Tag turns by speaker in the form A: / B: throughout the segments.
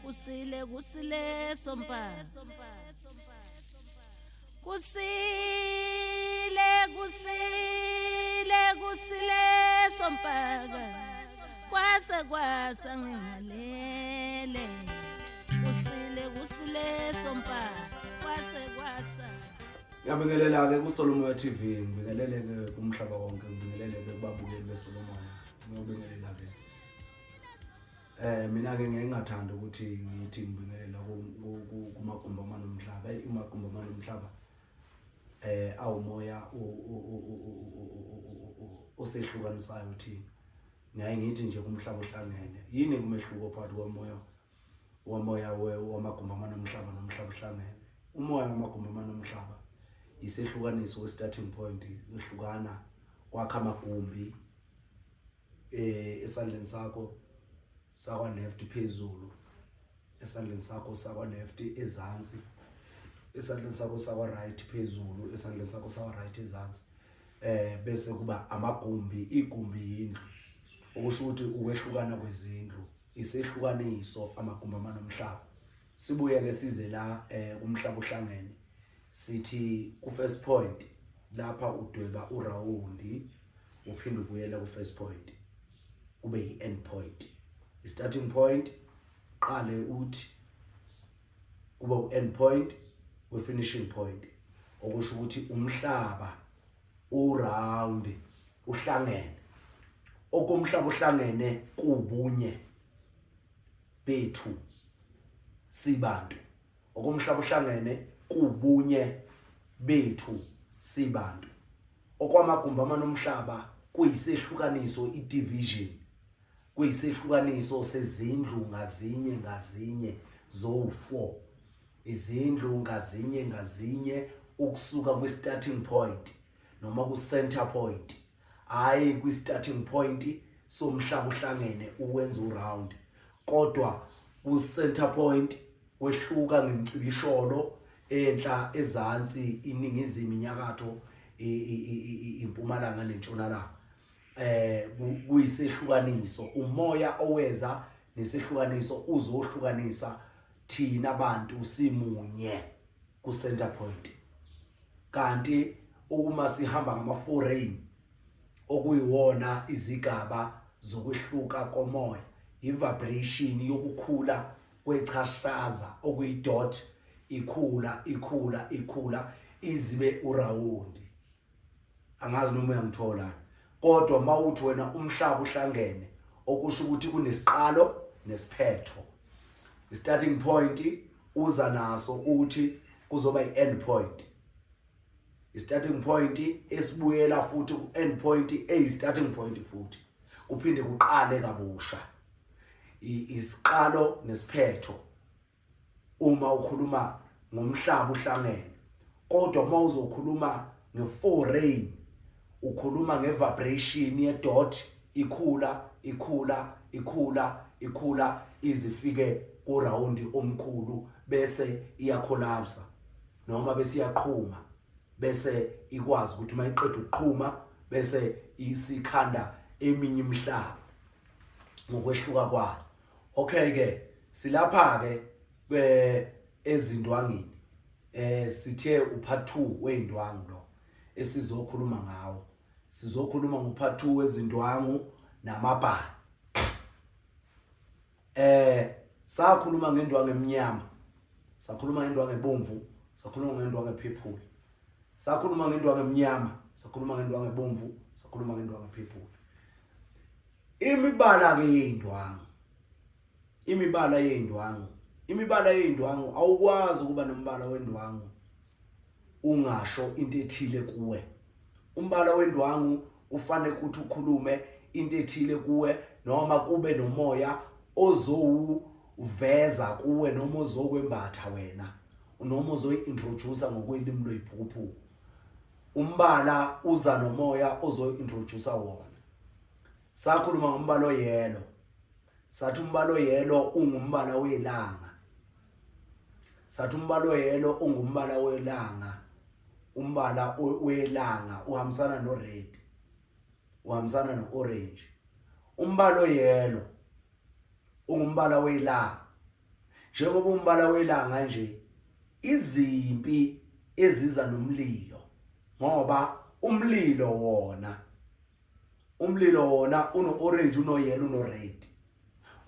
A: Kusile kusile sompa. Kusile kusile kusile sompaka. Kwase kwasa ngingalele. Kusile kusile sompaka. Kwase kwasa.
B: Ngiyabingelela-ke kuSolomoya TV, ngibingelele-ke kumhlaba wonke, ngibingelele-ke kubabukeli beSolomoya. Ngiyobingelela-ke. Mina ke ngeke ngingathanda ukuthi ngithi ngibingelela kumagumbi amane omhlaba. Eyi, umagumbi amane omhlaba awumoya osehlukanisayo thina. Ngiyaye ngithi nje kumhlaba ohlangene. Yini kumehluko phakathi komoya womoya wamagumbi amane omhlaba nomhlaba ohlangene? Umoya wamagumbi amane omhlaba isehlukaniso we-starting point, wehlukana kwakha amagumbi esandleni sakho sakwa left phezulu, esandleni sakho sakwa left ezansi, esandleni sakho sakwa right phezulu, esandleni sakho sakwa right ezansi, bese kuba amagumbi. Igumbi yindlu, okusho ukuthi ukwehlukana kwezindlu, isehlukaniso amagumbi amane omhlaba. Sibuye ke size la kumhlaba ohlangene, sithi ku first point lapha udweba urawundi, uphinde ubuyele ku first point, kube yi end point. I starting point qale uthi kube u end point we finishing point, okusho ukuthi umhlaba uround uhlangene. Okomhlaba uhlangene kubunye bethu sibantu, okomhlaba uhlangene kubunye bethu sibantu. Okwamagumbi amane omhlaba kuyisehlukaniso, i-division, kuyisehlukaniso sezindlu ngazinye ngazinye zowu-4, izindlu ngazinye ngazinye ukusuka kwi-starting point noma ku-center point, hhayi kwi-starting point somhlaba uhlangene uwenza uround, kodwa ku-center point kwehluka ngemicibisholo enhla ezansi, iningizimu, inyakatho, impumalanga nentshonalanga. Kuyisehlukaniso, umoya oweza nesehlukaniso uzohlukanisa thina bantu simunye ku center point. Kanti uma sihamba ngama foreign, okuyiwona izigaba zokwehluka komoya, i-vibration yokukhula kwechashaza okuyidot, ikhula ikhula ikhula izibe urawundi. Angazi noma uyangithola, kodwa mawuthi wena umhlaba uhlangene, okusho ukuthi kunesiqalo nesiphetho. I-starting point uza naso uthi kuzoba i-end point, i-starting point esibuyela futhi ku-end point eyi-starting point, futhi kuphinde kuqale kabusha, isiqalo nesiphetho uma ukhuluma ngomhlaba uhlangene. Kodwa uma uzokhuluma nge-foreign, ukhuluma nge-vibration ye-dot, ikhula ikhula ikhula ikhula izifike kurawundi omkhulu, bese iyacollapse noma bese iyaqhuma, bese ikwazi ukuthi uma iqeda ukuqhuma bese isikhanda eminye imihlaba ngokwehluka kwayo. Okay ke, silapha ke ezindwangini. Sithe upart 2 weindwangu lo esizokhuluma ngawo. Sizokhuluma ngopart 2 wezindwangu namabhayi. Sakhuluma ngendwangu emnyama, sakhuluma ngendwangu ebomvu, sakhuluma ngendwangu ephephula. Sakhuluma ngendwangu emnyama, sakhuluma ngendwangu ebomvu, sakhuluma ngendwangu ephephula. Imibala ke yeindwangu, imibala yeindwangu, imibala yeindwangu, awukwazi ukuba nombala wendwangu ungasho into ethile kuwe. Umbala wendwangu kufanele ukuthi ukhulume into ethile kuwe, noma kube nomoya ozowuveza kuwe, noma ozokwembatha wena, noma ozoyi-introduce ngokwelimi lweyiphukuphuku. Umbala uza nomoya ozoyi-introduce wona. Sakhuluma ngombala oyelo, sathi umbala oyelo ungumbala welanga, sathi umbala oyelo ungumbala welanga. Umbala welanga uhambisana no red, uhambisana no orange. Umbala oyelo ungumbala welanga. Njengoba umbala welanga nje izimpi eziza nomlilo ngoba umlilo wona umlilo wona uno orange uno yellow uno red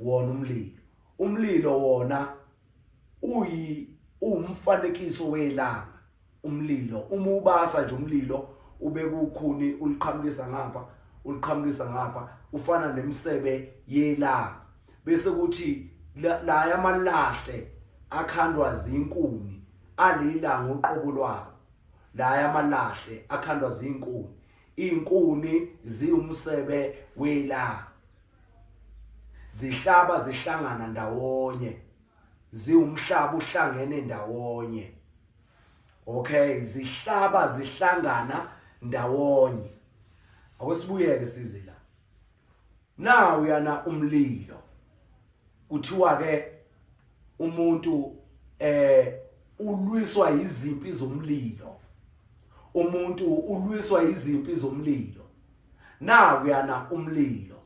B: wona umlilo umlilo wona uyi umfanekiso welanga umlilo uma ubasa nje umlilo ubeka ukhuni uliqhamukisa ngapha uliqhamukisa ngapha ufana nemisebe yelanga bese kuthi la yamalahle akhandwa zinkuni alilanga uqobo lwawo la yamalahle akhandwa zinkuni izinkuni ziwumsebe welanga zihlaba zihlangana ndawonye ziwumhlaba uhlangene ndawonye okay zihlaba zihlangana ndawonye akwesibuyeke size la nawu yana umlilo kuthiwa ke umuntu eh ulwiswa izimpi zomlilo umuntu ulwiswa izimpi zomlilo naku yana umlilo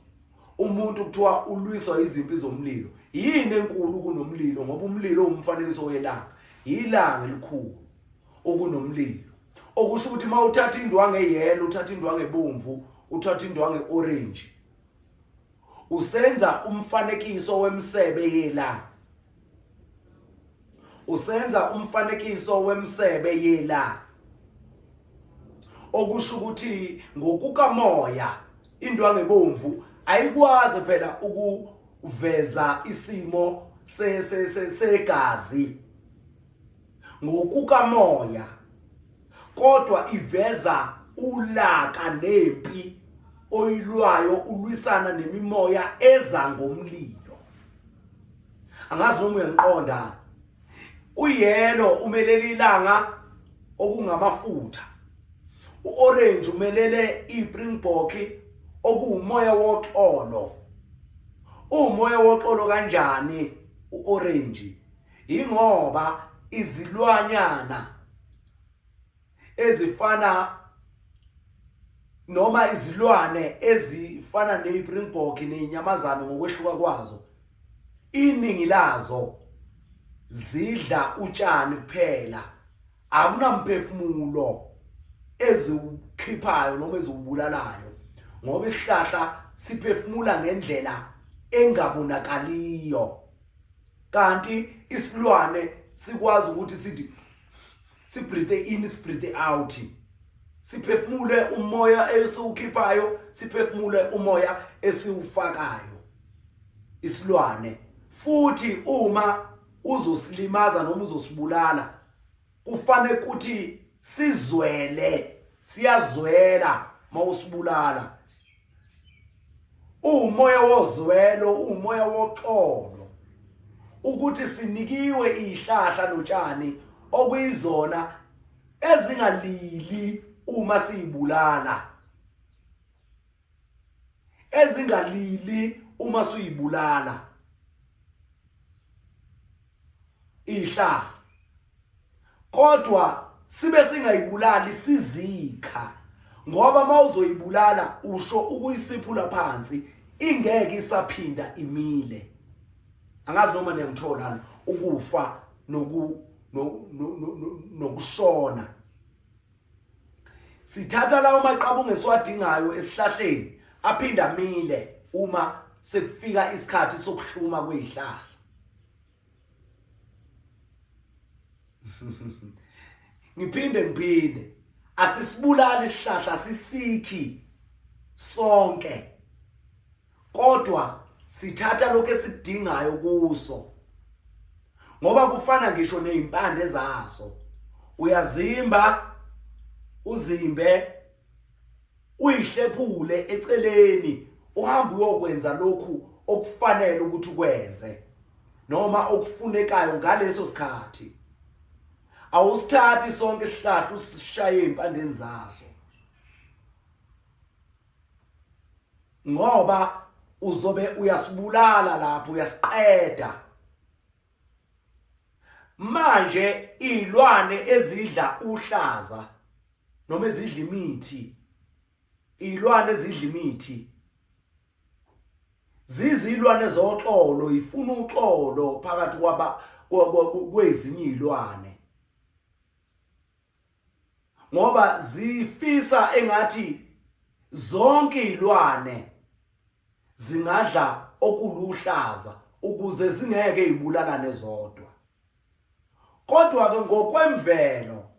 B: umuntu kuthiwa ulwiswa izimpi zomlilo yini enkulu kunomlilo ngoba umlilo umfanekiso welanga ilanga elikhulu okunomlilo okusho ukuthi uma uthatha indwangu eyelo uthatha indwangu ebomvu uthatha indwangu eorange usenza umfanekiso wemsebe yelanga usenza umfanekiso wemsebe yelanga okusho ukuthi ngokukamoya indwangu ebomvu ayikwazi phela ukuveza isimo segazi ngokukamoya kodwa iveza ulaka nempi oyilwayo ulwisana nemimoya eza ngomlilo angazi noma uyangiqonda uyelo umelele ilanga okungamafutha uorange umelele ispringbok okuwumoya woxolo umoya woxolo kanjani uorange ingoba izilwanyana ezifana noma izilwane ezifana neyispringbok nezinyamazane ngokwehluka kwazo iningi lazo zidla utshani kuphela akunamphefumulo eziwukhiphayo noma eziwubulalayo ngoba isihlahla siphefumula ngendlela engabonakaliyo kanti isilwane sikwazi ukuthi sithi sibreathe in sibreathe out siphefumule umoya esiwukhiphayo siphefumule umoya esiwufakayo isilwane futhi uma uzosilimaza noma uzosibulala kufanele ukuthi sizwele siyazwela mawusibulala umoya wozwelo umoya woxolo ukuthi sinikiwe izihlahla notshani okuyizona ezingalili uma siyibulala ezingalili uma suyibulala ihlahla kodwa sibe singayibulali sizikha ngoba mawuzoyibulala usho ukuyisiphula phansi ingeke isaphinda imile angazi noma niyangithola ukufa noku nokushona sithatha lawo maqabunga esiwadingayo esihlahleni aphinda amile uma sekufika isikhathi sokuhluma kwezihlahla ngiphinde ngiphinde asisibulali isihlahla sisikhi sonke kodwa sithatha lokho esikudingayo kuso ngoba kufana ngisho nezimpande zaso uyazimba uzimbe uyihlephule eceleni uhambe uyokwenza lokhu okufanele ukuthi ukwenze noma okufunekayo ngaleso sikhathi awusithathi sonke isihlahla usishaye ezimpandeni zaso ngoba uzobe uyasibulala lapho uyasiqeda manje izilwane ezidla uhlaza noma ezidla imithi izilwane ezidla imithi Zizilwane zoxolo, ifuna uxolo phakathi kwaba kwezinye izilwane. Ngoba zifisa engathi zonke izilwane zingadla okuluhlaza ukuze zingeke ibulalane zodwa. Kodwa ke ngokwemvelo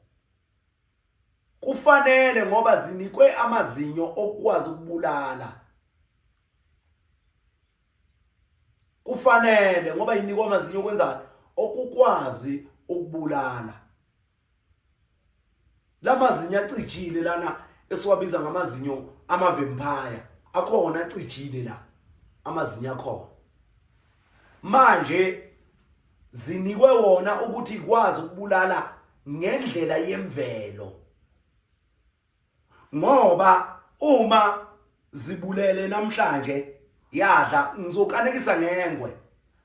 B: kufanele ngoba zinikwe amazinyo okukwazi ukubulala. Kufanele ngoba inikwa amazinyo okwenzani? Okukwazi ukubulala. Lamazinyo acijile lana esiwabiza ngamazinyo ama-vampire akhona acijile la amazinyo akhona. Manje zinikwe wona ukuthi ikwazi ukubulala ngendlela yemvelo. Ngoba uma zibulele namhlanje yadla ngizokanekisa ngengwe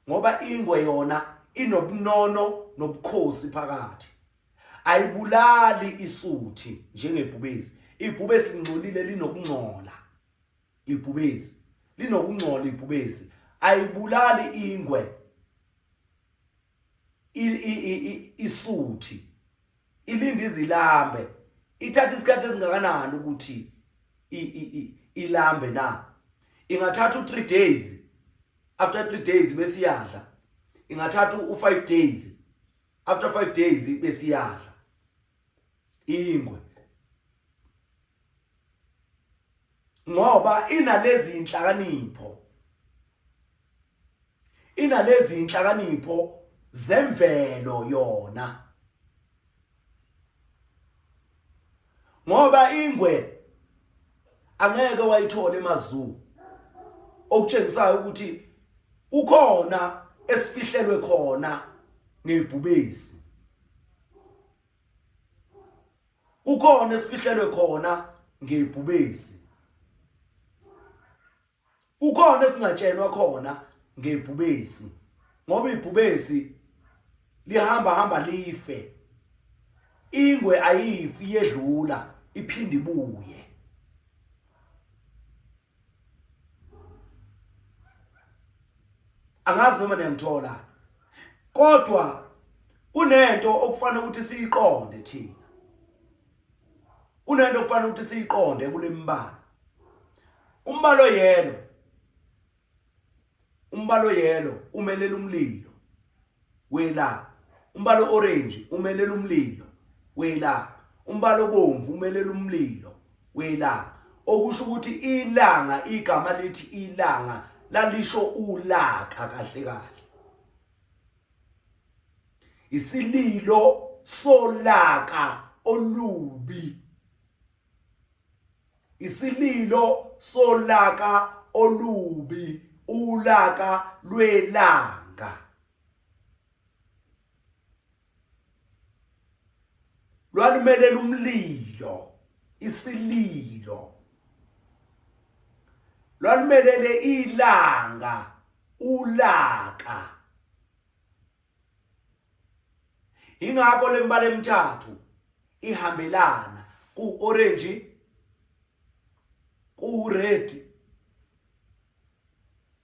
B: ngoba ingwe yona inobunono nobukhosi phakathi. Ayibulali isuthi njengebhubesi. Ibhubesi lingcolile linokungcola. Ibhubesi linokungcola ibhubesi. Ayibulali ingwe isuthi. Ilinda izilambe. Ithatha isikhathi esingakanani ukuthi ilambe na? Ingathatha u3 days. After 3 days bese iyadla. Ingathatha u5 days. After 5 days bese iyadla. Ingwe. Ngoba inalezi inhlakanipho. Inalezi inhlakanipho zemvelo yona. Ngoba ingwe angeke wayithola emazoo okutshengisayo ukuthi kukhona esifihlelwe khona ngebhubesi. Kukhona esifihlelwe khona ngebhubesi. Kukhona esingatshelwa khona ngebhubesi ngoba ibhubesi lihamba hamba life. Ingwe ayifi yedlula iphinde ibuye. Angazi noma niyangithola. Kodwa kunento okufanele ukuthi siyiqonde thina. Kunento okufanele ukuthi siyiqonde kulemibala. Umbalo yelo. Umbalo yelo umelela umlilo welanga. Umbalo orange umelela umlilo welanga. Umbalo obomvu umelela umlilo welanga. Okusho ukuthi ilanga igama lithi ilanga lalisho ulaka kahle kahle. Isililo solaka olubi. Isililo solaka olubi, ulaka lwelanga. Lwalumelela umlilo, isililo. Lwalumelele ilanga, ulaka. Ingakho lemibala emithathu ihambelana ku-orange, ku-red,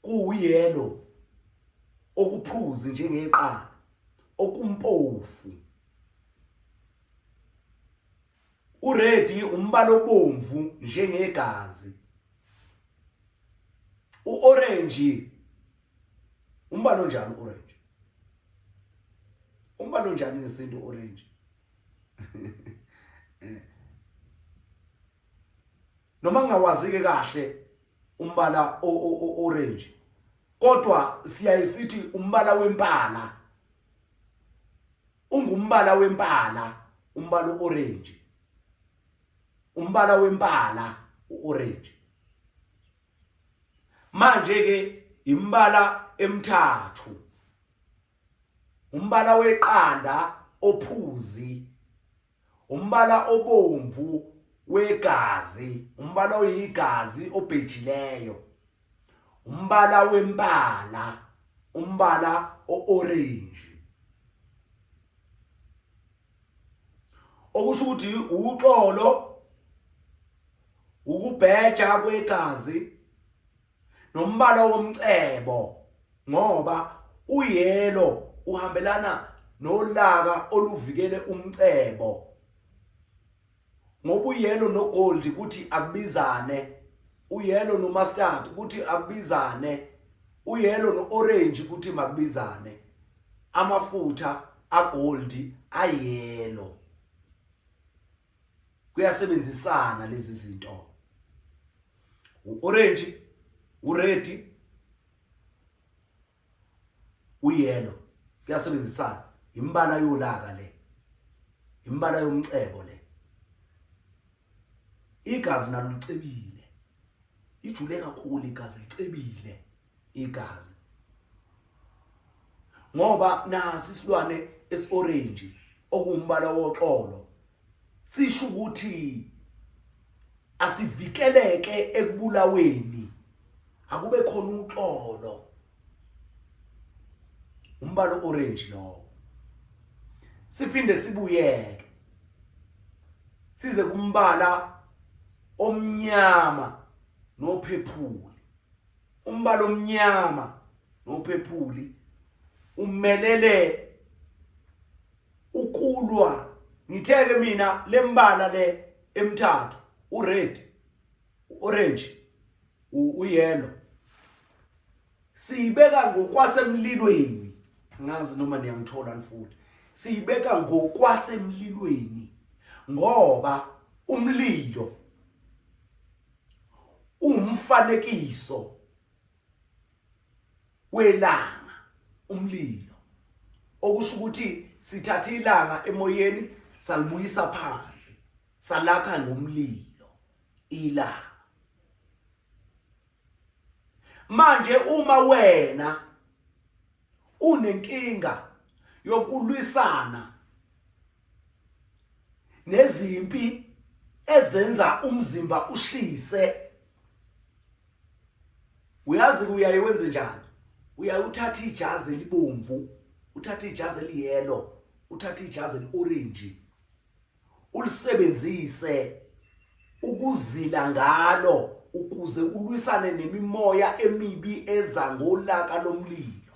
B: kuwuyellow okuphuzi njengeqanda, okumpofu. Ured umbala obomvu njengegazi. Uorange umbala onjani uorange? Umbala onjani ngesintu uorange? Noma ngingawazi ke kahle umbala orange kodwa siyaye sithi umbala wempala ungumbala wempala umbala orange umbala wempala uorange manje ke imbala emithathu umbala weqanda ophuzi umbala obomvu wegazi umbala oyigazi obhejileyo umbala wempala umbala o-orange okusho ukuthi uxolo ukubheja kwegazi. Nombala womcebo ngoba uyelo uhambelana nolaka oluvikele umcebo. Ngoba uyelo nogold kuthi akubizane, uyelo nomustard kuthi akubizane, uyelo no-orange kuthi makubizane. Amafutha agold ayelo. Kuyasebenzisana lezi zinto. U-orange, ured, uyelo kuyasebenzisana. Imbala yolaka le. Imbala yomcebo le. Igazi nalo licebile. Lijule kakhulu igazi licebile igazi. Ngoba nasi isilwane esorange okuwumbala woxolo sisho ukuthi asivikeleke ekubulaweni akube khona uxolo umbala orange lowo siphinde sibuyeke size kumbala omnyama nophephuli umbala omnyama nophephuli umelele ukulwa ngitheke mina lembala le emithathu ured uorange uyellow siyibeka ngokwasemlilweni angazi noma niyangithola futhi siyibeka ngokwasemlilweni ngoba umlilo umfanekiso welanga umlilo okusho ukuthi sithatha ilanga emoyeni salibuyisa phansi salakha ngomlilo ilanga manje uma wena unenkinga yokulwisana nezimpi ezenza umzimba ushise uyazi uyaye wenze njani uyaye uthatha ijazi elibomvu uthatha ijazi eliyelo uthatha ijazi eliorange ulisebenzise ukuzila ngalo ukuze ulwisane nemimoya emibi eza ngolaka lomlilo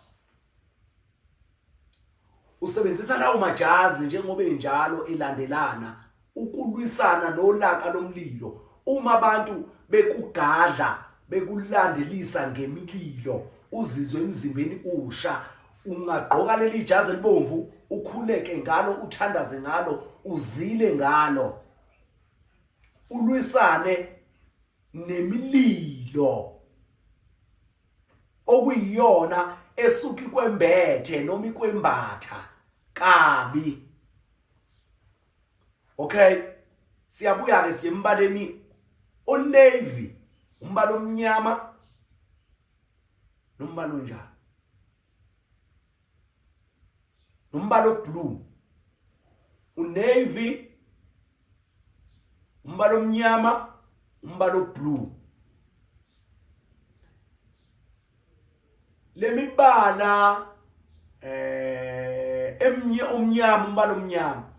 B: usebenzisa lawo majazi njengoba enjalo elandelana ukulwisana nolaka lomlilo uma abantu bekugadla bekulandelisa ngemililo uzizwe emzimbeni usha ungagqoka leli jazi elibomvu ukhuleke ngalo uthandaze ngalo uzile ngalo ulwisane nemililo okuyiyona esuka ikwembethe noma ikwembatha kabi okay siyabuya ke siye embaleni onavy umbala omnyama nombala onjani nombala oblue unavy umbala omnyama umbala oblue lemibala eh emnye omnyama umbala omnyama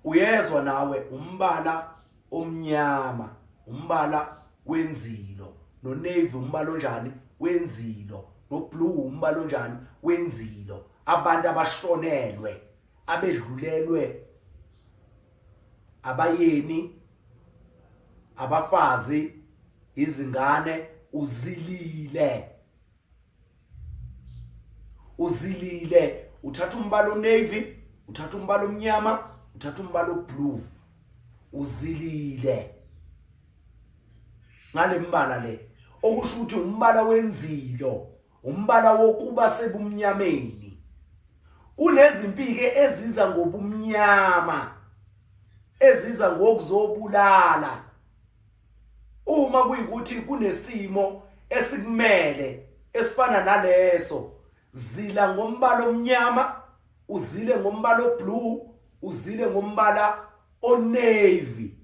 B: uyezwa nawe umbala omnyama umbala wenzilo no navy umbala onjani wenzilo no blue umbala onjani wenzilo abantu abashonelwe abedlulelwe abayeni abafazi izingane uzilile uzilile uthatha umbala onavy uthatha umbala omnyama uthatha umbala oblue uzilile ngale mbala le okusho ukuthi umbala wenzilo umbala wokuba sebumnyameni kunezimpike eziza ngobumnyama eziza ngokuzobulala uma kuyikuthi kunesimo esikumele esifana naleso zila ngombala omnyama uzile ngombala oblue uzile ngombala onavy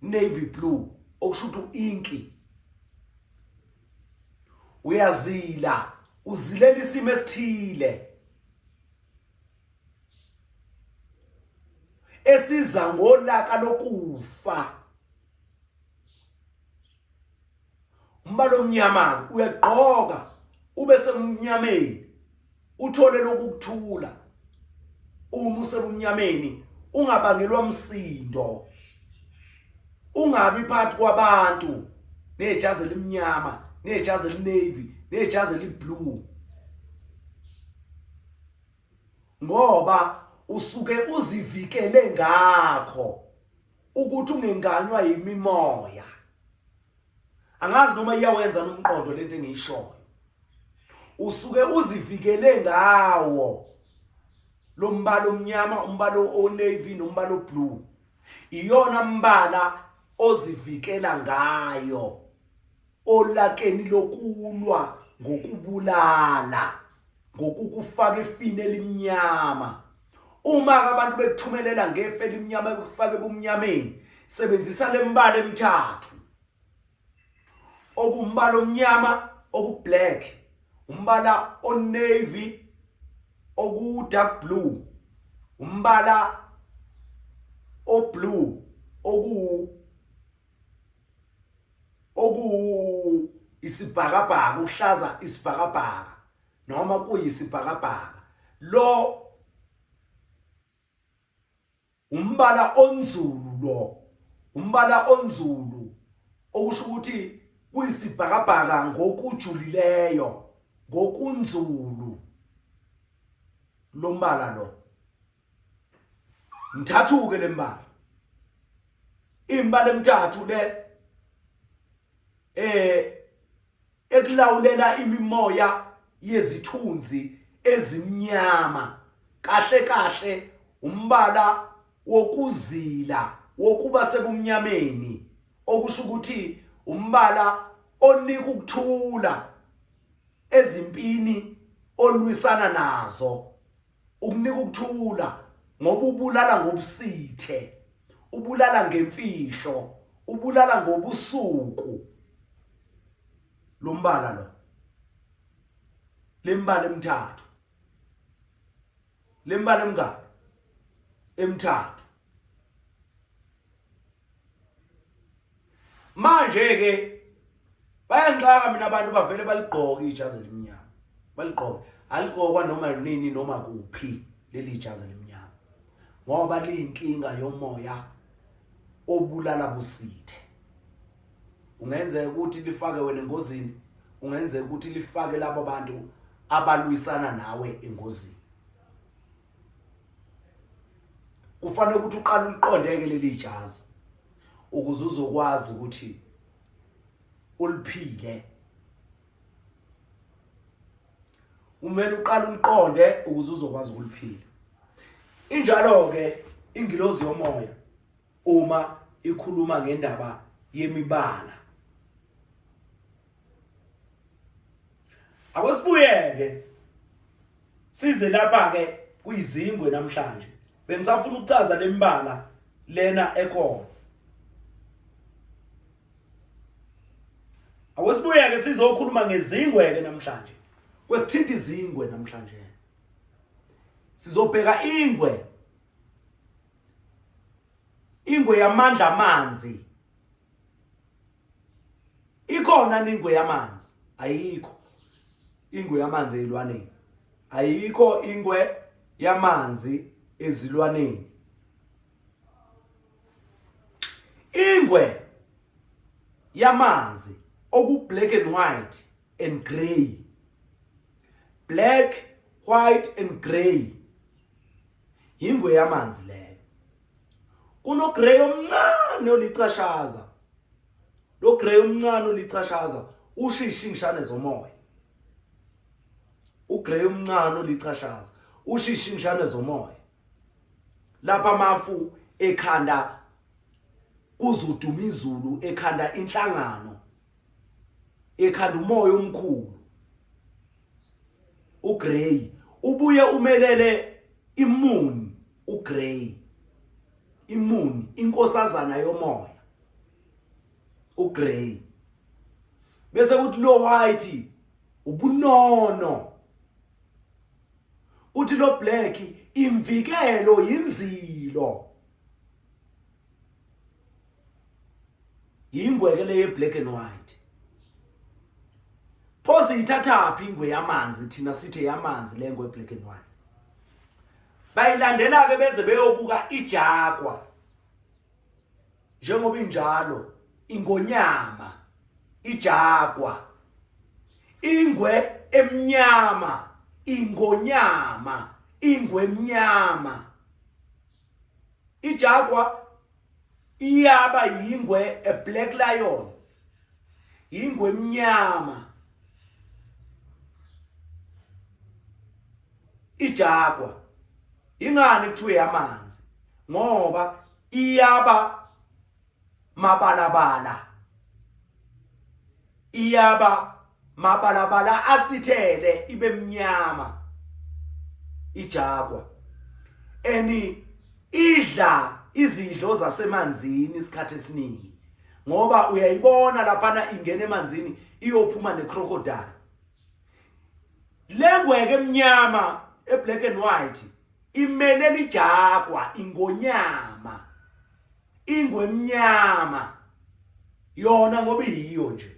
B: navy blue okusho ukuthi uinki uyazila uzilela isimo esithile esiza ngolaka lokufa. Umbala omnyama ke uyagqoka ube semnyameni uthole lokukuthula uma usebumnyameni ungabangelwa msindo ungabi phakathi kwabantu nejazi elimnyama nejazi elinavy nejazi eliblue ngoba usuke uzivikele ngakho ukuthi ungenganywa yimimoya. Angazi noma iyawenza nomqondo lento engiyishoyo. Usuke uzivikele ngawo lombala omnyama, umbala onavy nombala oblue. Iyona mbala ozivikela ngayo olakeni lokulwa ngokubulala. Ngokukufaka efini elimnyama. Uma-ke abantu bekuthumelela ngefu elimnyama bekufake ebumnyameni, sebenzisa le mibala emithathu. Okuwumbala omnyama, oku-black, umbala o-navy, oku-dark blue, umbala o-blue, oku oku isibhakabhaka, uhlaza isibhakabhaka. Noma kuyisibhakabhaka. Lo umbala onzulu lo umbala onzulu okusho ukuthi kuyisibhakabhaka ngokujulileyo ngokunzulu lombala lo mthathu-ke lembala imbala emithathu le eh ekulawulela imimoya yezithunzi ezimnyama kahle kahle umbala wokuzila wokuba sebumnyameni okusho ukuthi umbala onika ukuthula ezimpini olwisana nazo ukunika ukuthula ngoba ubulala ngobusithe ubulala ngemfihlo ubulala ngobusuku lombala lo lembala emithathu lembala emingaki emithathu manje ke bayangixaka mina abantu bavele baligqoke ijazi elimnyama baligqoke aligqokwa noma nini noma kuphi leli jazi elimnyama ngoba liyinkinga yomoya obulala busithe ungenzeka ukuthi lifake wena engozini ungenzeka ukuthi lifake labo bantu abalwisana nawe engozini kufanele ukuthi uqale uliqondeke leli jazi ukuze uzokwazi ukuthi uliphile umele uqale uliqonde ukuze uzokwazi ukuliphila injalo ke ingilozi yomoya uma ikhuluma ngendaba yemibala akwesibuyeke size lapha ke kuyizingwe namhlanje bengisafuna ukuchaza lemibala lena ekhona akwesibuyeke sizokhuluma ngezingwe ke namhlanje kwesithinta izingwe namhlanje sizobheka ingwe ingwe yamandla amanzi ikhona ningwe yamanzi ayikho ingwe yamanzi ezilwaneni ayikho ingwe yamanzi ezilwaneni ingwe yamanzi oku black and white and grey black white and grey yingwe yamanzi leyo kuno grey omncane olicashaza lo grey omncane olicashaza usho ishingishane zomoya ugrey omncane olicashaza usho ishingishane zomoya lapha amafu ekhanda kuzoduma izulu ekhanda inhlangano ekhanda umoya omkhulu ugrey ubuye umelele imuni ugrey imuni inkosazana yomoya ugrey bese kuthi lo white ubunono uthi lo black imvikelo yinzilo yingweke le ye black and white. Siyithathaphi ingwe yamanzi thina sithi yamanzi le ngwe black and white. Bayilandela ke beze beyobuka ijagwa. Njengoba injalo ingonyama ijagwa. Ingwe emnyama ingonyama ingwe emnyama. Ijagwa iyaba yingwe a black lion. Yingwe emnyama. Ijagwa ingani kuthiwe yamanzi ngoba iyaba mabalabala iyaba mabalabala asithele ibe mnyama ijagwa eni idla izidlo zasemanzini isikhathi esiningi ngoba uyayibona laphana ingena emanzini iyophuma necrocodile. Lengweke emnyama eblack and white imele lijagwa ingonyama ingwe emnyama yona ngoba iyiyo nje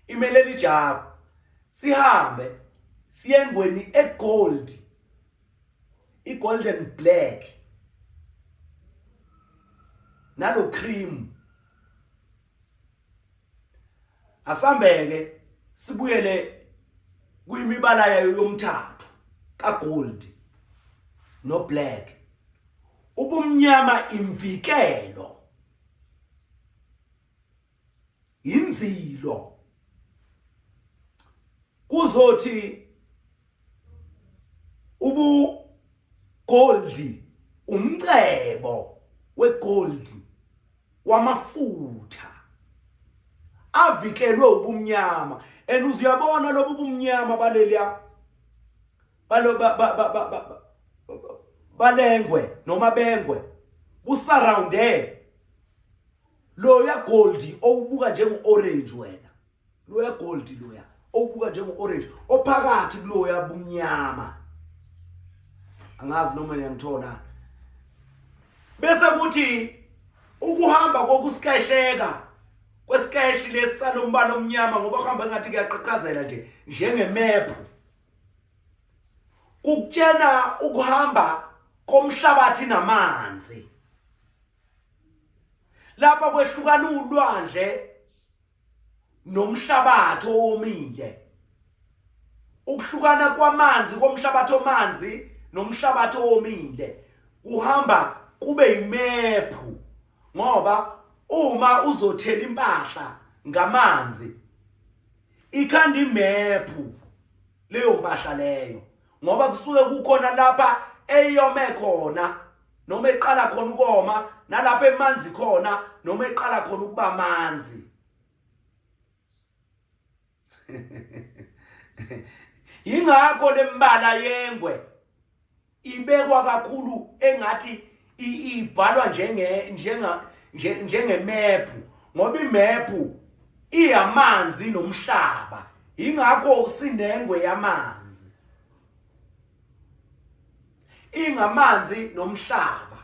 B: imele lijagwa. Sihambe siyengweni egold, i-golden black nalo cream. Asambeke sibuyele kwimibala yayo yomthathu kagold no black. Ubumnyama imvikelo, inzilo. Kuzothi ubu gold umcebo wegold wamafutha avikelwe ubumnyama. And uzuyabona lobu bumnyama baleliya balo balengwe noma bengwe busurrounde loya gold owubuka njengo orange wena, loya gold loya owubuka njengo orange ophakathi kuloya bumnyama. Angazi noma niyangithola. Bese kuthi ukuhamba kokuskesheka kwesikeshi lesi salombala omnyama, ngoba kuhamba ngathi kuyaqhaqhazela nje njengemephu, kukutshena ukuhamba komhlabathi namanzi. Lapha kwehlukana ulwandle nomhlabathi owomile, ukuhlukana kwamanzi komhlabathi omanzi nomhlabathi owomile kuhamba kube imephu, ngoba uma uzothela impahla ngamanzi ikhanda imephu leyo mpahla leyo, ngoba kusuke kukhona lapha eyome khona noma eqala khona ukoma, nalapha emanzi khona noma eqala khona ukuba manzi. Ingakho lembala yengwe ibekwa kakhulu engathi ibhalwa njenge njenga njengemephu, ngoba imephu iyamanzi nomhlaba, ingakho sinengwe yamanzi, ingamanzi nomhlaba.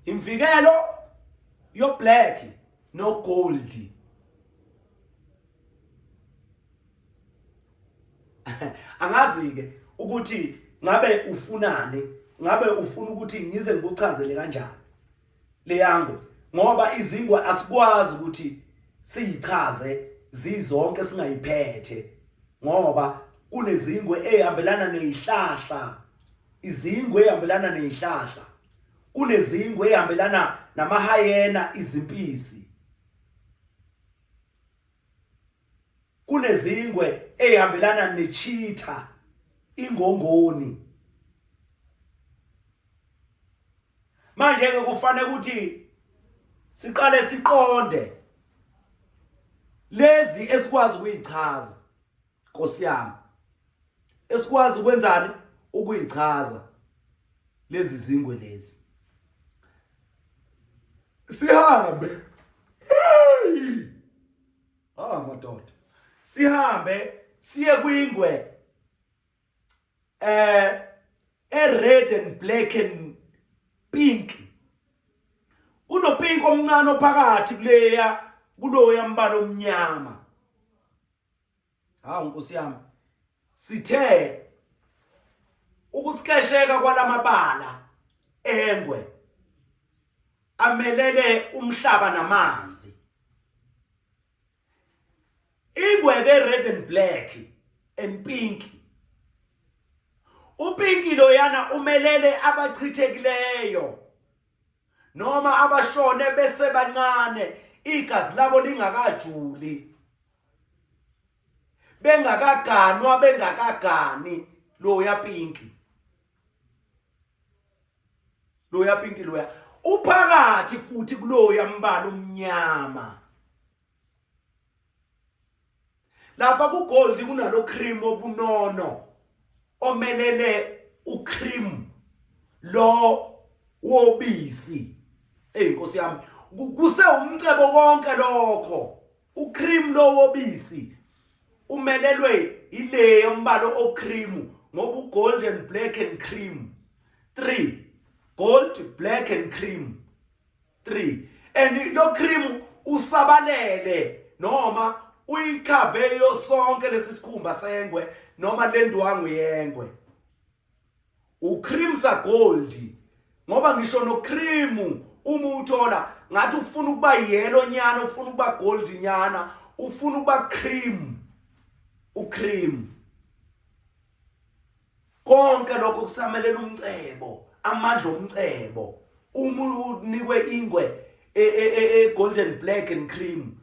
B: Imvikelo yo black no gold. Angazi ke ukuthi ngabe ufunani, ngabe ufuna ukuthi ngize ngikuchazele kanjani leyangwe, ngoba izingwe asikwazi ukuthi siyichaze zizonke singayiphethe, ngoba kunezingwe ezihambelana nezihlahla, izingwe ezihambelana nezihlahla, kunezingwe ezihambelana namahayena, izimpisi, kunezingwe ezihambelana nechitha, ingongoni. Manje ke kufanele ukuthi siqale siqonde lezi esikwazi ukuyichaza, Nkosi yami, esikwazi ukwenzani ukuyichaza lezi zingwe lezi. Sihambe, hey, madoda, sihambe siye kwingwe e red and black and pink. Kunopink omncane ophakathi kuleya kuloya mbala omnyama. Hawu Nkosi yami, sithe ukusikesheka kwalamabala engwe amelele umhlaba namanzi. Ingwe ke red and black and pink. Upinki loyana umelele abachithekileyo noma abashone besebancane, igazi labo lingakajuli, bengakaganwa, bengakagani. Loya pinki, loya pinki loya uphakathi futhi kuloya mbala omnyama. Lapha kugold kunalo cream obunono omelele ucream lo wobisi. Ey Nkosi yami, kuse umcebo konke lokho. Ucream lo wobisi umelelwe ile yombalo ocream, ngoba ugold and black and cream 3, gold, black and cream 3, and lo cream usabalele noma uyikhave yosonke lesi sikhumba sengwe noma lendwangu yengwe, ucream sa gold, ngoba ngisho no cream uma uthola ngathi ufuna ukuba yellow nyana, ufuna ukuba gold nyana, ufuna ukuba cream, ucream. Konke lokho kusamelela umcebo, amandla omcebo. Uma unikwe ingwe e golden, black and cream,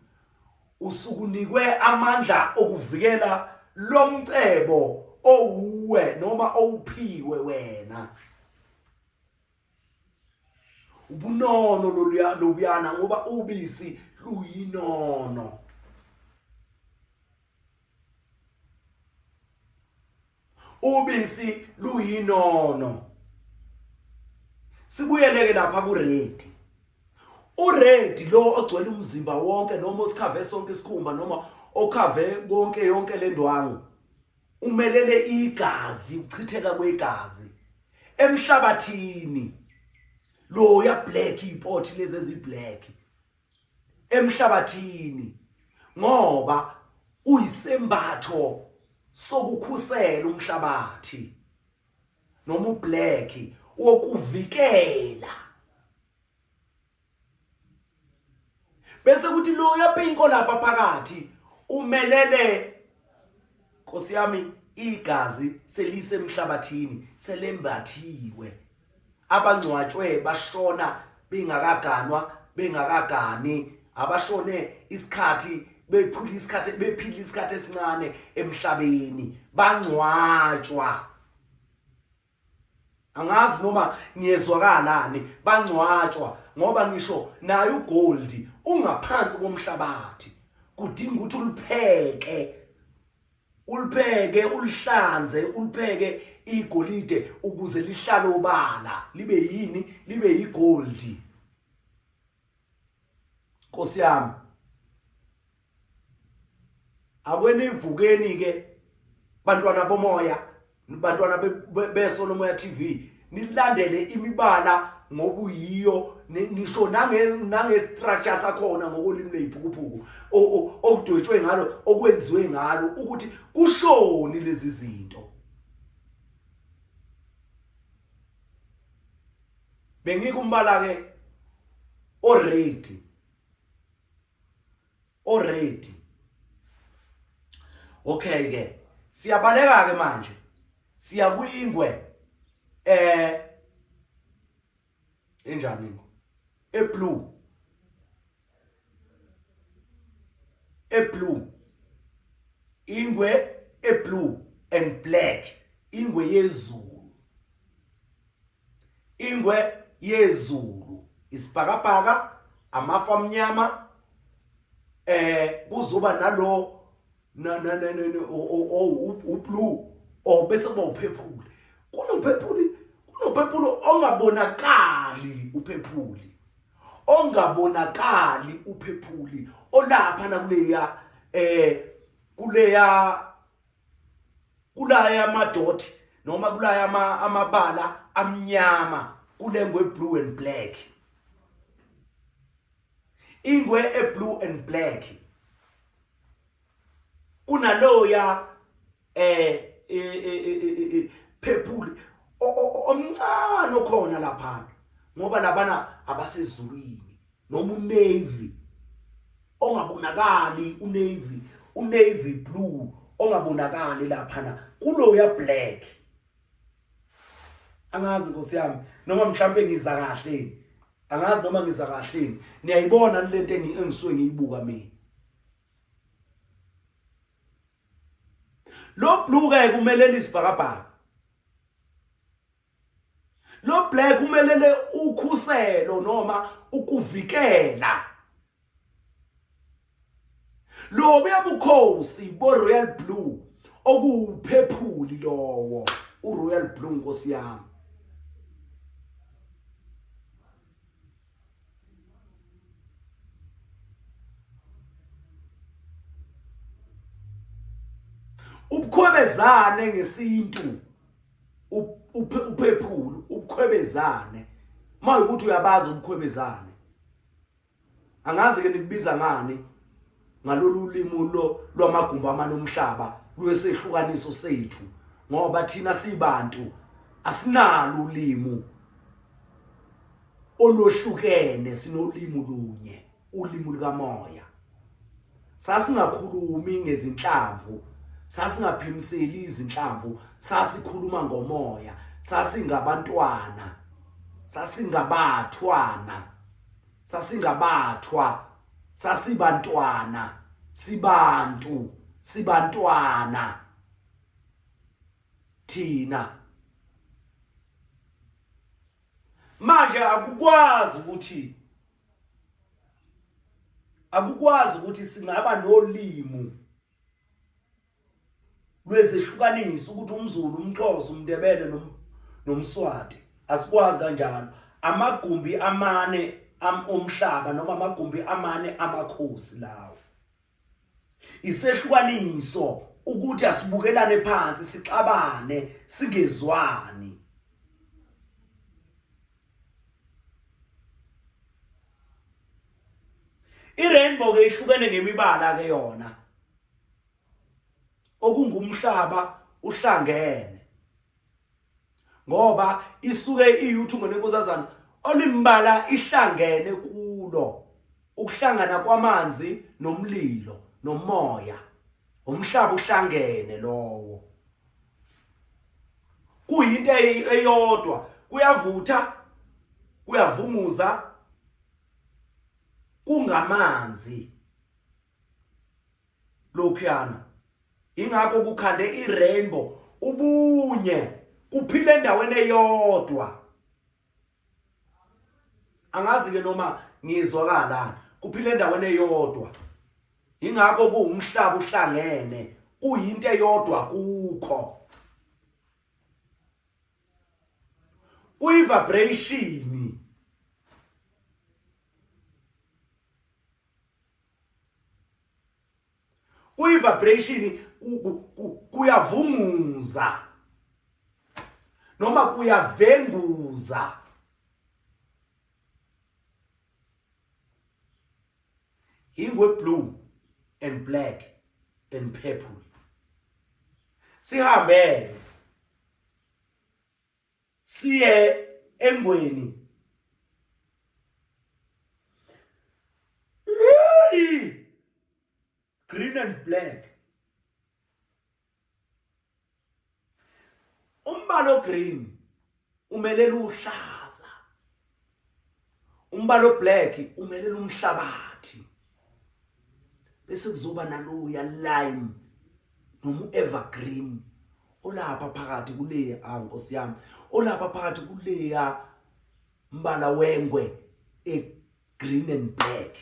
B: usukunikwe amandla okuvikela lomcebo owuwe noma owuphiwe wena. Ubunono loluya lobuyana, ngoba ubisi luyinono. Ubisi luyinono. Sibuyeleke lapha ku red. Ured lo ogcwele umzimba wonke noma osikhave sonke isikhumba noma okhave konke yonke lendwangu, umelele igazi, ukuchitheka kwegazi emhlabathini. Lo ya black, ipot lezi ezi black emhlabathini, ngoba uyisembatho sokukhusela umhlabathi, noma ublack wokuvikela. Bese kuthi lo yapinko lapha phakathi umelele, Nkosi yami, igazi selisemhlabathini, selembathiwe, abangcwatshwe bashona bengakaganwa, bengakagani, abashone isikhathi bephula isikhathi, bephila isikhathi esincane emhlabeni, bangcwatshwa. Angazi noma ngiyezwakalani. Bangcwatshwa ngoba ngisho naye ugold ungaphansi komhlabathi, kudinga ukuthi ulipheke, ulipheke, ulihlanze, ulipheke igolide ukuze lihlale obala, libe yini? Libe yigold. Nkosi yami, akwenivukeni ke bantwana bomoya, bantwana beso lomoya TV, nilandele imibala ngobuyiyo, ngisho nange structure sakhona ngokolimi leziphukuphuku okudwetshwe ngalo, okwenziwe ngalo, ukuthi kushoni lezi zinto. Bengikumbala ke already already. Okay ke, siyabaleka ke manje, siya kwingwe enjani ingwe eblue, eblue, ingwe eblue and black, ingwe yezulu, ingwe yezulu, isibhakabhaka, amafu amnyama. Kuzoba nalo na na na na ublue or bese kuba uphephuli. Kunophephuli, kunophephuli ongabonakali, uphephuli ongabonakali, uphephuli olapha nakuleya kuleya kulaya amadot noma kulaya amabala amnyama kulengwe blue and black. Ingwe eblue and black. Kunaloya eh, eh, eh, eh phephuli omncane okhona lapha ngoba labana abasezulwini noma unavy ongabonakali unavy unavy blue ongabonakali laphana kuloya black angazi nkosi yami noma mhlambe ngiza kahle angazi noma ngiza kahle niyayibona lento engisuke ngiyibuka mina lo blue ke kumelele isibhakabhaka lo black umelele ukhuselo noma ukuvikela lo buyabukhosi bo royal blue okuwuphephuli lowo u royal blue nkosi yami ubukhwebezane ngesintu uphephulu ubukhwebezane uma ukuthi uyabazi ubukhwebezane angazi ke nikubiza ngani ngalolu limi lo lwamagumbi amane omhlaba lwesehlukaniso sethu ngoba thina sibantu asinalo ulimi olohlukene sinolimi lunye ulimi lukamoya sasingakhulumi ngezinhlamvu sasingaphimiseli izinhlamvu sasikhuluma ngomoya sasingabantwana sasingabathwana sasingabathwa sasibantwana sibantu sibantwana thina manje akukwazi ukuthi akukwazi ukuthi singaba nolimu lwezehlukaniso ukuthi umZulu umXhosa umNdebele nomSwati asikwazi kanjalo amagumbi amane omhlaba noma amagumbi amane amakhosi lawo isehlukaniso ukuthi asibukelane phansi sixabane singezwani I-rainbow ke ihlukene ngemibala ke yona okungumhlaba uhlangene ngoba isuke iyuthungo lenkosazana olimbala ihlangene kulo ukuhlangana kwamanzi nomlilo nomoya umhlaba uhlangene lowo kuyinto eyodwa kuyavutha kuyavunguza kungamanzi lokhuyana ingakho kukhande i-rainbow ubunye kuphila endaweni eyodwa angazi ke noma ngizwakala kuphila endaweni eyodwa ingakho kuwumhlaba uhlangene kuyinto eyodwa kukho kuyi-vibration kuyi-vibration kuyavunguza noma kuyavenguza ingwe blue and black and purple sihambe siye engweni green and black umbala ogreen umelela uhlaza umbala oblack umelela umhlabathi bese kuzoba naloya lime noma uevergreen olapha phakathi kuleya ah nkosi yami olapha phakathi kuleya mbala wengwe e green and black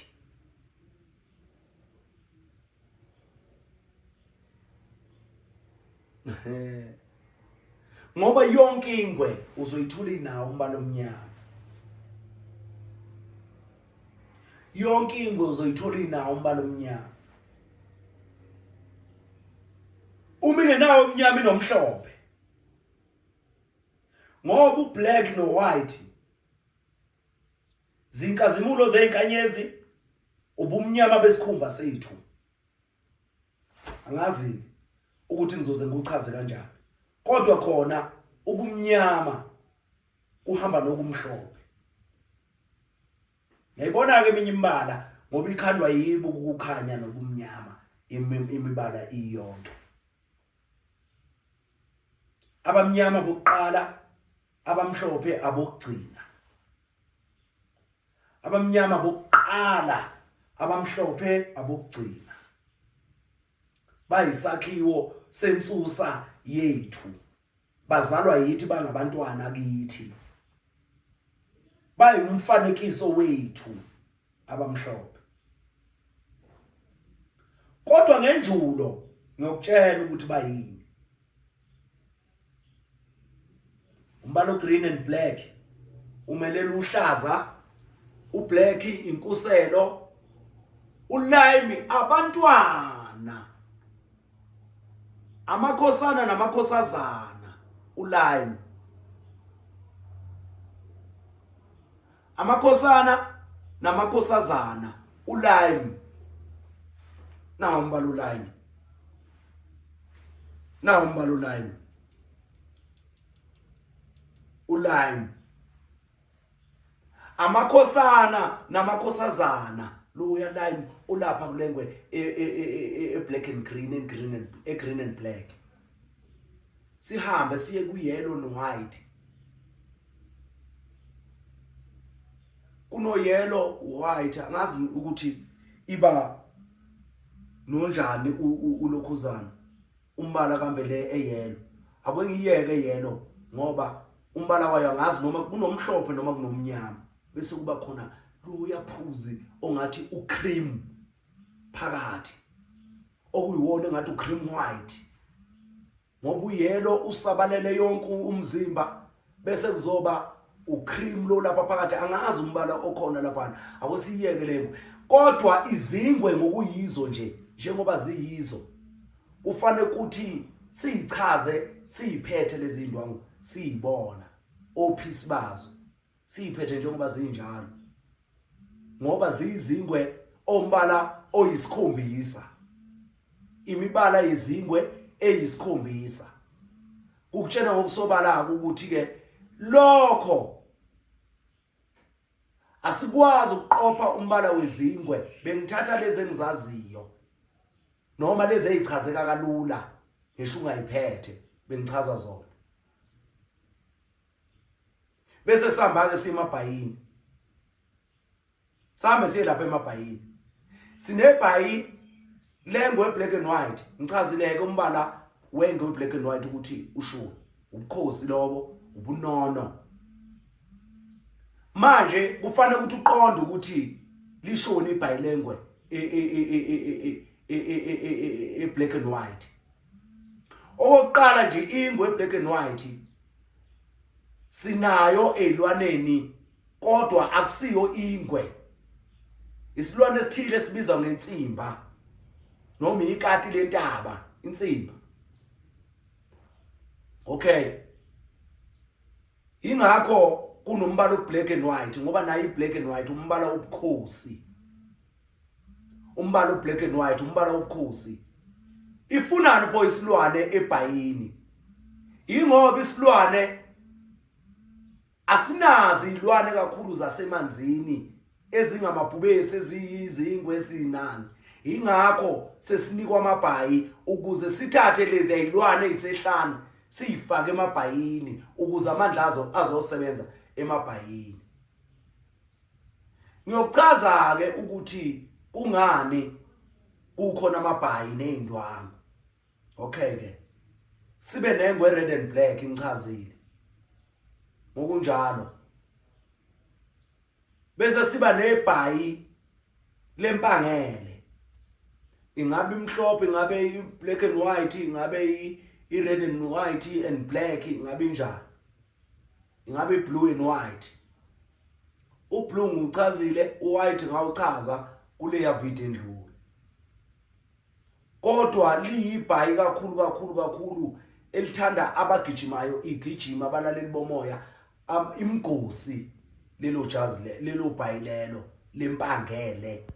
B: ngoba yonke ingwe uzoyithola inawo umbala omnyama yonke ingwe uzoyithola inawo umbala omnyama uma ingenawo omnyama inomhlophe ngoba ublack no white zinkazimulo zezinkanyezi. Ubumnyama besikhumba sethu. Angazi ukuthi ngizoze ngikuchaze kanjani. Kodwa khona ubumnyama kuhamba nokumhlophe. Ngiyayibona-ke eminye imibala ngoba ikhandwa yibo ukukhanya nobumnyama imibala iyonke. Abamnyama bokuqala, abamhlophe abokugcina. Abamnyama bokuqala, abamhlophe abokugcina. Bayisakhiwo sensusa yethu. Bazalwa yithi bangabantwana kithi. Bayumfanekiso wethu abamhlophe. Kodwa ngenjulo ngiyokutshela ukuthi bayini. Umbala green and black umelela uhlaza, ublack inkuselo, ulime abantwana. Amakhosana namakhosazana ulime. Amakhosana namakhosazana ulime. Nawu umbala ulime. Nawu umbala ulime. Ulime. Amakhosana namakhosazana luya lime ulapha kulengwe e, e, e, e black and green and green and e green and black. Sihambe siye ku yellow no white. Kuno yellow white angazi ukuthi iba nonjani ulokhuzana umbala kambe le eyelo ake ngiyeke yellow ngoba umbala wayo angazi noma kunomhlophe noma kunomnyama bese kuba khona loya phuzi ongathi ucream phakathi okuyiwona engathi ucream white ngoba uyelo usabalele yonke umzimba bese kuzoba ucream lo lapha phakathi angazi umbala okhona lapha akusiyeke lengwe kodwa izingwe ngokuyizo nje njengoba ziyizo kufanele ukuthi siyichaze siyiphethe lezi ndwangu siyibona ophisi bazo siyiphethe njengoba zinjalo ngoba ziyizingwe ombala oyisikhombisa imibala yezingwe eyisikhombisa kukutshena ngokusobala ukuthi ke lokho asikwazi ukuqopha umbala wezingwe bengithatha lezi engizaziyo noma lezi ezichazeka kalula ngisho ungayiphethe bengichaza zona bese sihamba ke simabhayini Sihambe siye lapha emabhayini. Sinebhayi lengwe black and white. Ngichazileke umbala wengwe black and white ukuthi ushuwe. Ubukhosi lobo, ubunono. Manje kufanele ukuthi uqonde ukuthi lishoni ibhayi lengwe e e e e e e e black and white. Okokuqala nje ingwe black and white sinayo ezilwaneni kodwa akusiyo ingwe isilwane esithile esibizwa ngensimba noma ikati lentaba insimba okay ingakho kunombala ublack and white ngoba nayo iblack and white umbala wobukhosi umbala ublack and white umbala wobukhosi ifunani pho isilwane ebhayini ingoba isilwane Asinazi izilwane kakhulu zasemanzini ezingamabhubesi eziyizingwe ezinani. Ingakho sesinikwa amabhayi ukuze sithathe lezi zilwane ezisehlane siyifake emabhayini ukuze amandla azo azosebenza emabhayini. Ngiyokuchaza ke ukuthi kungani kukhona amabhayi nezindwangu. Okay ke. Sibe nengwe red and black ngichazile. Ngokunjalo. Bese siba nebhayi lempangele. Ingabe imhlophe, ingabe i-black and white, ingabe i-red and white and black, ingabe injani? Ingabe i-blue and white. Ublue ngiwuchazile, uwhite ngawuchaza kuleya video endlule. Kodwa liyibhayi kakhulu kakhulu kakhulu elithanda abagijimayo igijima abalaleli bomoya imgosi lelo jazi lelo bhayi lelo lempangele.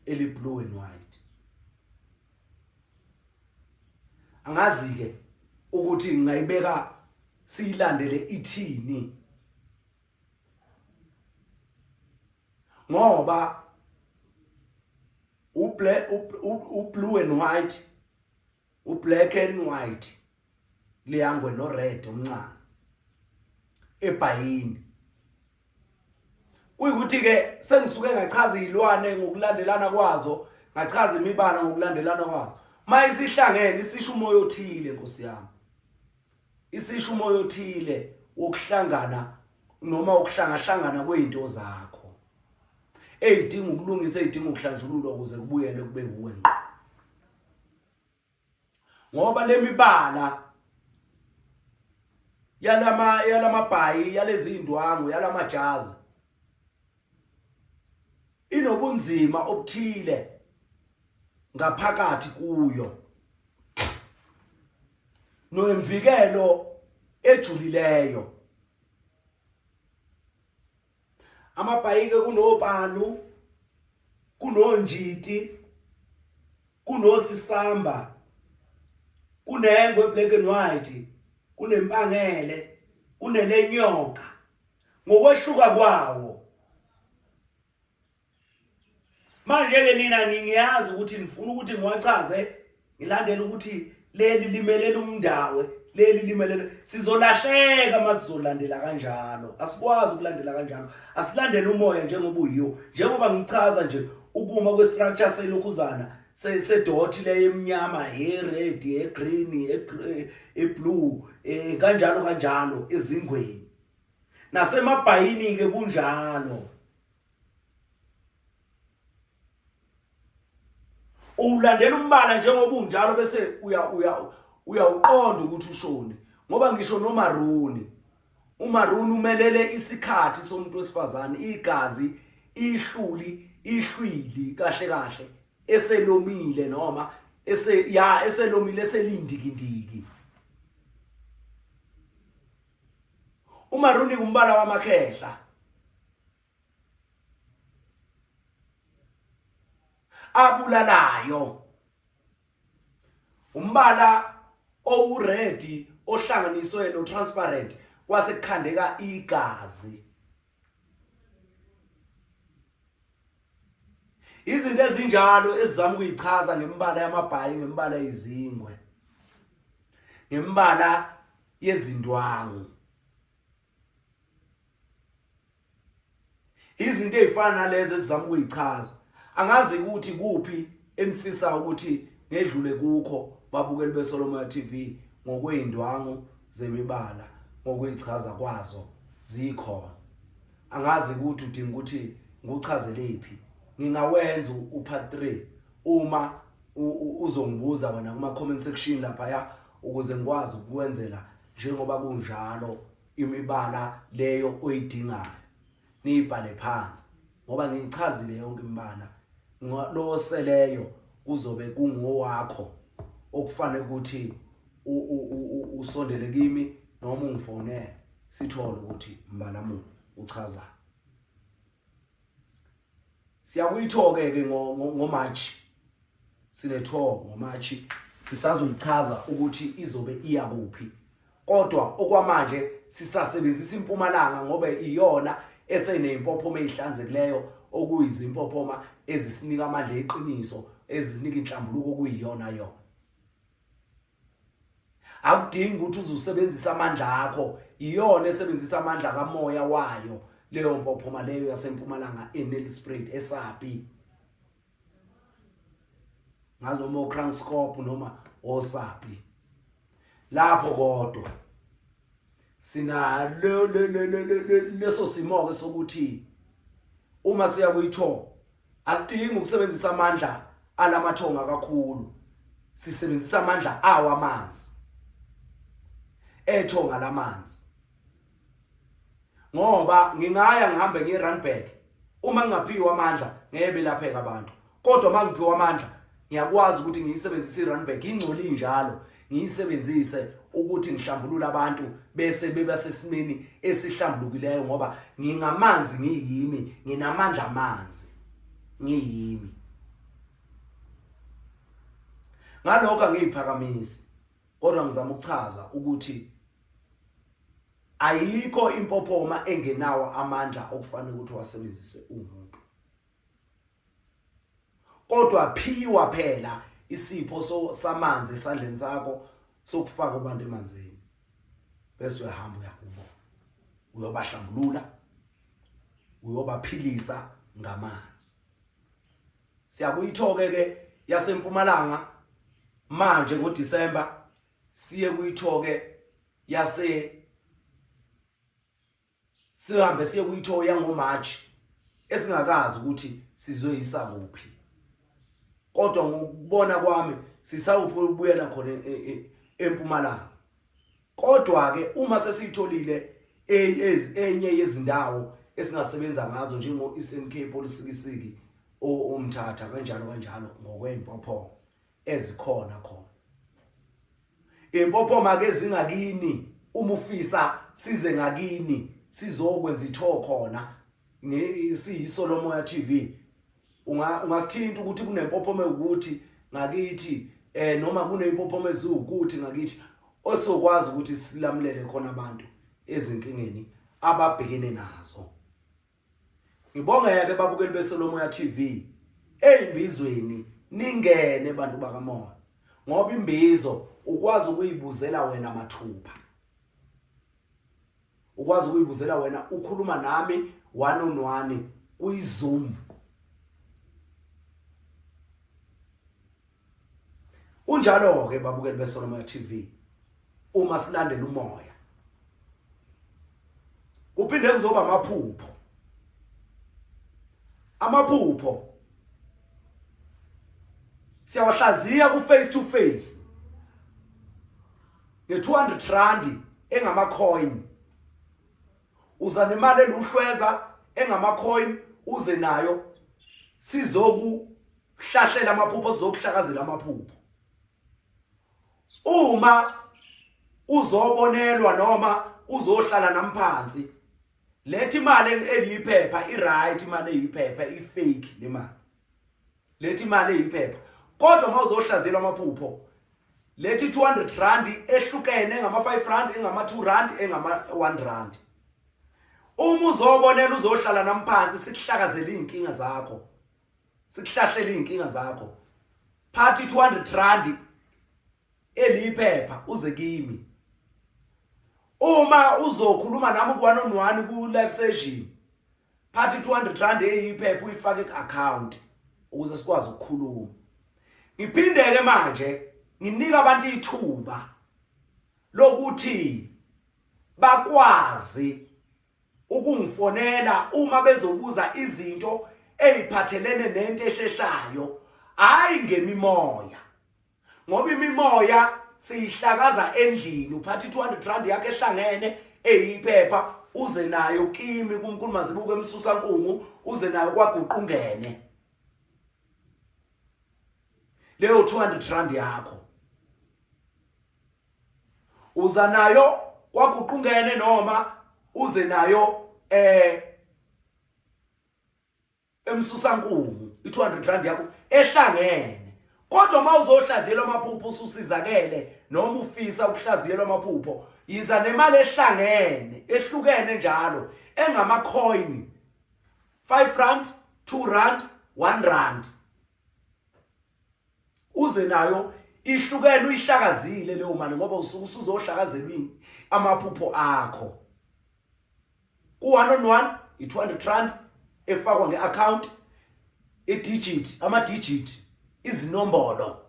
B: Eli blue and white. Angazi ke ukuthi ngingayibeka siyilandele ithini. Ngoba ublack ublue and white ublack and white liyangwe no red omncane ebhayini kuyikuthi ke sengisuke ngachaza izilwane ngokulandelana kwazo ngachaza imibala ngokulandelana kwazo mayisihlangene isisho umoya othile nkosi yami isisho umoya othile wokuhlangana noma ukuhlangahlangana kwezinto zakho eyidinga ukulungisa eyidinga ukuhlanjululwa ukuze kubuyele kube nguwe ngqo ngoba lemibala yalama yalamabhayi yalezi indwangu yalamajazi inobunzima obuthile ngaphakathi kuyo nomvikelo ejulileyo amabhayike kunopalu kunonjiti kunosisamba kunengwe black and white kunempangele kunelenyoka ngokwehluka kwawo manje ke nina ngiyazi ukuthi nifuna ukuthi ngiwachaze ngilandele ukuthi leli limelela umndawe leli limelela sizolahleka masizolandela kanjalo asikwazi ukulandela kanjalo asilandele umoya njengoba uyiwo njengoba ngichaza nje ukuma kwestructure selokhuzana sedot leyo emnyama e-red e-green e-blue eh, kanjalo kanjalo ezingweni nasemabhayini ke kunjalo ulandela umbala njengoba unjalo bese uya uya uyawuqonda ukuthi ushoni ngoba ngisho nomaruni umaruni umelele isikhathi somuntu wesifazane igazi ihluli ihlwili kahle kahle eselomile noma ese ya eselomile eselindikindiki umaruni umbala wamakhehla abulalayo umbala owured ohlanganiswe no transparent kwase kukhandeka igazi izinto ezinjalo ezizama ukuyichaza ngembala yamabhayi ngembala yezingwe ngembala yezindwangu izinto ezifana nalezi ezizama ukuyichaza angazi ukuthi kuphi enifisa ukuthi ngedlule kukho babukeli beSolomon TV ngokwezindwangu zemibala ngokuyichaza kwazo zikhona angazi ukuthi udinga ukuthi ngikuchazelephi ngingawenza upart 3 uma uzongibuza wena kuma comment section lapha ya ukuze ngikwazi ukukwenzela njengoba kunjalo imibala leyo oyidingayo niyibhale phansi ngoba ngiyichazile yonke imibala lo oseleyo kuzobe kungowakho okufanele ukuthi usondele kimi noma ungifonele sithole ukuthi mbala muni uchazani Siyakuyithoke ke ngo March. Sine tour ngo March sisazoyichaza ukuthi izobe iya kuphi. Kodwa okwamanje sisasebenzisa impumalanga ngoba iyona eseneyimpophoma ezihlanzekileyo okuyizimpophoma ezisinika amandla eqiniso ezinika inhlambuluko okuyiyona yona. Akudingi ukuthi uzusebenzisa amandla akho, iyona esebenzisa amandla kamoya wayo leyo mpophoma leyo yasempumalanga eNelspruit eSapi. Ngazi noma oKranskop noma oSapi. Lapho kodwa sinalo leso simo ke sokuthi uma siya kuyithola Asidingi ukusebenzisa amandla alamathonga kakhulu. Sisebenzisa amandla awo amanzi. Ethonga lamanzi. Ngoba ngingaya ngihambe ngiye Randburg uma ngingaphiwa amandla ngeke belapheka abantu. Kodwa uma ngiphiwa amandla ngiyakwazi ukuthi ngiyisebenzise iRandburg ingcoli njalo ngiyisebenzise ukuthi ngihlambulule abantu bese beba sesimeni esihlambulukileyo ngoba ngingamanzi ngiyimi nginamandla amanzi ngiyimi. Ngalokho angiyiphakamisi, kodwa ngizama ukuchaza ukuthi ayikho impophoma engenawo amandla okufanele ukuthi wasebenzise umuntu. Kodwa phiwa phela isipho so samanzi esandleni sakho sokufaka abantu emanzini. Bese uyahamba uyakubo. Uyobahlambulula, uyobaphilisa ngamanzi. Siyakuyithoke ke yasempumalanga manje ngoDecember siye kuyithoke yase sihambe siye kuyithoke yangoMarch esingakazi ukuthi sizoyisa kuphi kodwa ngokubona kwami sisawubuyela khona e, e, e, empumalanga kodwa ke uma sesiyitholile enye yezindawo esingasebenza ngazo njengo Eastern Cape olusikisiki omthatha kanjalo kanjalo ngokweyimpophoma ezikhona khona impophoma ke zingakini uma ufisa size ngakini sizokwenza itho khona siyiso lomoya TV ungasithinta ukuthi kunempophoma ukuthi ngakithi eh noma kunempophoma eziwukuthi ngakithi osokwazi ukuthi silamulele khona abantu ezinkingeni ababhekene nazo. Ngibongeke babukeli beSolomoya TV ezimbizweni ningene bantu bakamoya ngoba imbizo ukwazi ukuyibuzela wena mathupha ukwazi ukuyibuzela wena ukhuluma nami one on one kuyizoom unjalo ke babukeli beSolomoya TV uma silandela umoya kuphinde kuzoba amaphupho amaphupho siyawahlaziya ku face to face nge 200 rand engama coin uza nemali eluhlweza engama coin uze nayo sizoku hlahlela amaphupho sizokuhlakazela amaphupho uma uzobonelwa noma uzohlala namphansi lethi imali eliyiphepha i-right imali eyiphepha i-fake le mali lethi imali eyiphepha kodwa uma uzohlazelwa amaphupho lethi 200 rand ehlukene engama 5 rand engama 2 rand engama 1 rand uma uzobonela uzohlala namphansi sikuhlakazele izinkinga zakho sikuhlahlele izinkinga zakho phathi 200 rand eliyiphepha uze kimi uma uzokhuluma nami ku one on one ku live session phathi 200 rand eyiphepha uyifake ku account ukuze sikwazi ukukhuluma ngiphinde ke manje nginika abantu ithuba lokuthi bakwazi ukungifonela uma bezobuza izinto eziphathelene nento esheshayo hayi ngemimoya ngoba imimoya siyihlakaza endlini uphatha i-200 rand yakhe ehlangene eyiphepha uze nayo kimi kumkhulu mazibuko emsusa nkungu uze nayo kwaguqungene leyo 200 rand yakho uza nayo kwaguqungene noma uze nayo eh emsusankungu i-200 rand yakho ehlangene kodwa uma uzohlaziyelwa amaphupho ususizakele noma ufisa ukuhlaziyelwa amaphupho yiza nemali ehlangene ehlukene njalo engama-coin 5 rand 2 rand 1 rand uze nayo ihlukene uyihlakazile leyo mali ngoba usuke usuzohlakazelwa amaphupho akho ku one on one i-200 rand efakwa nge-account i-digit ama-digit izinombolo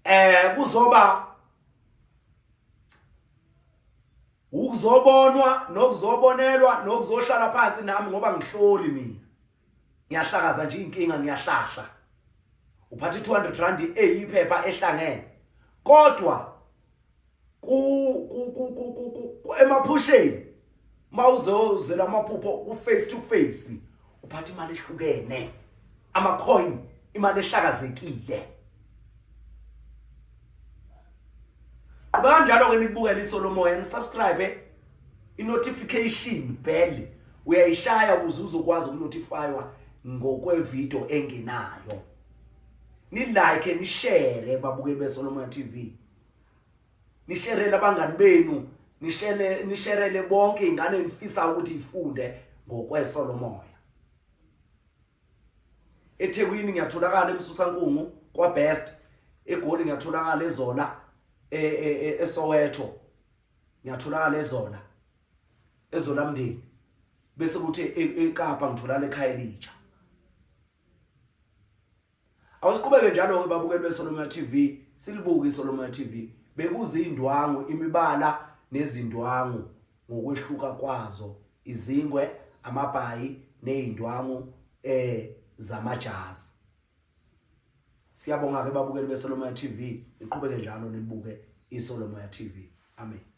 B: eh kuzoba ukuzobonwa nokuzobonelwa nokuzohlala phansi nami ngoba ngihloli mina ngiyahlakaza nje inkinga ngiyahlahla uphatha i-200 rand eyiphepha ehlangene kodwa ku ku ku ku emaphusheni mawuzozela amaphupho ku face to face uphatha imali ehlukene ama coin imali ehlakazekile qhubeka kanjalo ke nibukele isolomoya ni subscribe i notification bell uyayishaya ukuze uzokwazi ukunotifywa ngokwe video engenayo. Ni like ni share babukeli beSolomon TV. Nisherele abangani benu, nishele nisherele bonke ingane enifisa ukuthi ifunde ngokweso lomoya. eThekwini ngiyatholakala eMsusankungu kwa Best eGoli ngiyatholakala eZola e, e, e, eSoweto ngiyatholakala eZola eZola mndeni bese kuthi eKapa ngitholakala ekhaya elitsha Awusiqhubeke njalo ke babukeli beSolomon TV silibuke iSolomon TV bekuzindwangu imibala nezindwangu ngokwehluka kwazo izingwe amabhayi nezindwangu eh zamajazi Siyabonga ke babukeli beSolomon TV niqhubeke njalo nibuke iSolomon TV amen.